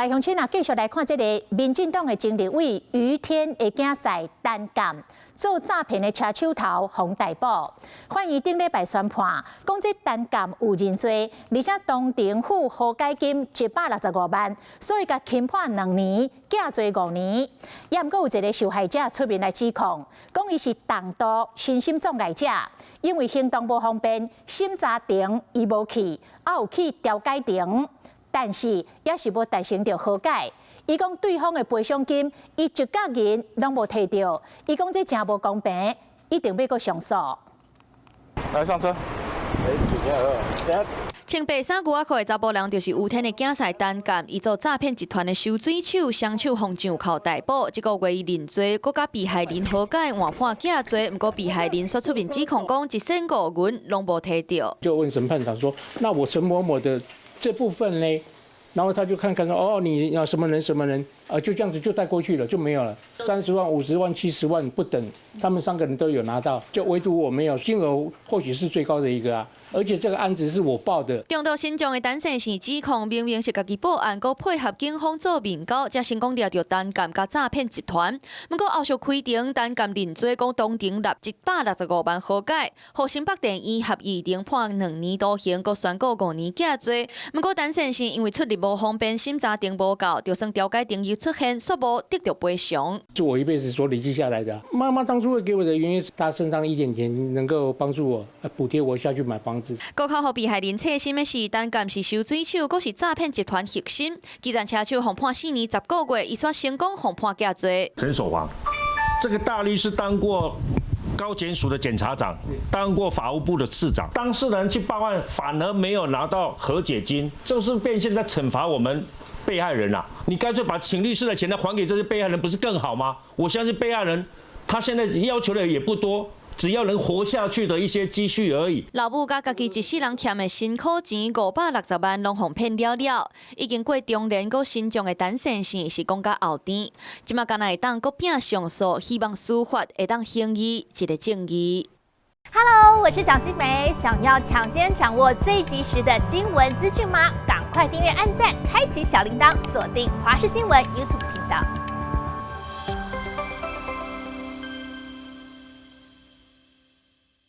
白鄉親啊，繼續來看這个民進黨的前立委余天的囝婿陳鑑做詐騙的車手頭，予逮捕。法院頂禮拜宣判，講這陳鑑有認罪，而且當庭付和解金165萬，所以共輕判2年，減罪5年。也毋過有一个受害者出面來指控，講伊是重度身心障礙者，因為行動無方便，審查庭伊無去，也有去調解庭。但是也是無達成著和解。伊講對方的賠償金，伊一角銀攏無提著。伊講這誠無公平，一定欲閣上訴。來上車。穿白衫牛仔褲的查埔人就是余天的囝婿陳鑑，伊做詐騙集團的收水手，雙手予上銬逮捕。這个月伊認罪，閣佮被害人和解，換判減罪。毋過被害人煞出面指控講，一仙五銀攏無提著。就問審判長說：那我陳某某的這部分呢？然後他就看看說，哦，你要什麼人什麼人，啊，就這樣子就帶過去了，就沒有了。30萬、50萬、70萬不等，他們三個人都有拿到，就唯獨我沒有，金額或許是最高的一個啊。而且這個案子是我報的。中度身障的陳先生指控，明明是家己報案，閣配合警方做面交，才成功掠著陳鑑佮詐騙集團。毋過後續開庭，陳鑑認罪，講當庭納165萬和解，予新北地院合議庭判2年徒刑，閣宣告5年減罪。毋過陳先生因為出入無方便，審查庭無到，就算調解庭有出現，煞無得著賠償。是我一輩子所累積下來的。媽媽當初會給我的原因是，她身上一點錢能夠幫助我，補貼我下去買房子。閣較予被害人刺心的是，陳鑑是收水手，閣是詐騙集團核心。既然車手予判4年10個月，伊煞成功予判減罪。陳守華，這個大律師當過高檢署的檢察長，當過法務部的次長，當事人去報案，反而沒有拿到和解金，就是變相在懲罰我們被害人啦。你乾脆把請律師的錢呢還給這些被害人，不是更好嗎？我相信被害人他現在要求的也不多。只要能活下去的一些積蓄而已。老母佮家己一世人欠的辛苦錢560萬，攏予騙了了。已經過中年閣身障的陳先生是講甲後甜，這馬敢若會當閣拼上訴，希望司法會當還伊一个正義。 Hello，我是蔣新梅，想要搶先掌握最及時的新聞資訊嗎？趕快訂閱、按讚、開啟小鈴鐺，鎖定華視新聞 YouTube 頻道。